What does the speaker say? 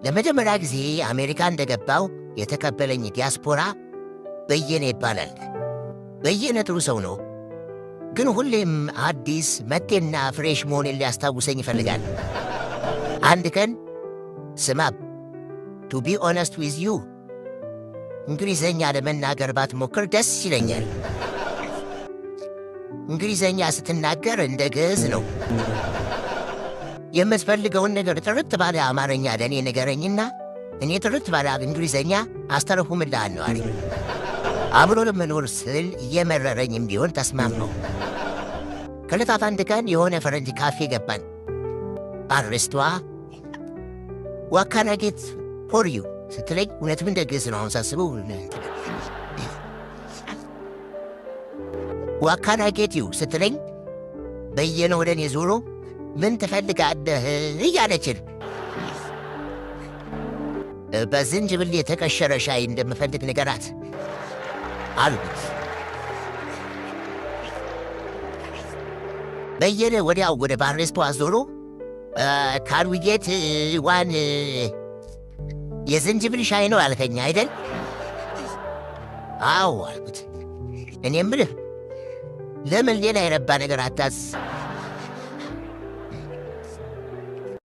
ለመጀመሪያ ጊዜ አሜሪካ እንደገባው የተቀበለኝ ዲያስፖራ በየነ ይባላል። በየነ ጥሩ ሰው ነው፣ ግን ሁሌም አዲስ መጤና fresh መሆኔን ሊያስታውሰኝ ይፈልጋል። አንድ ቀን "ስማ፣ to be honest with you፣ እንግሊዘኛ ለመናገር ባትሞክር ደስ ይለኛል። እንግሊዘኛ ስትናገር እንደ ግዕዝ ነው። የምትፈልገውን ነገር ጥርት ባለ አማርኛ ለእኔ ንገረኝና እኔ ጥርት ባለ እንግሊዘኛ አስተረጉምልሃለሁ" አለኝ። አብሮ ለመኖር ስል እየመረረኝም ቢሆን ተስማማሁ። ከዕለታት አንድ ቀን የሆነ ፈረንጅ ካፌ ገባን። ባሪስቷ "What can I get for you?" ስትለኝ እውነትም እንደ ግዕዝ ነው አሁን ሳስበው። "What can I get you?" ስትለኝ በየነ ወደ እኔ ዞሮ "ምን ትፈልጋለህ?" እያለችን "በዝንጅብል የተቀሸረ ሻይ እንደምፈልግ ንገራት" አልኩት። በየነ ወዲያው ወደ ባሪስቷ ዞሮ "Can we get one የዝንጅብል ሻይ ነው አልከኝ አይደል?" "አዎ" አልኩት። "እኔ የምልህ ለምን ሌላ የረባ ነገር አታዝ?"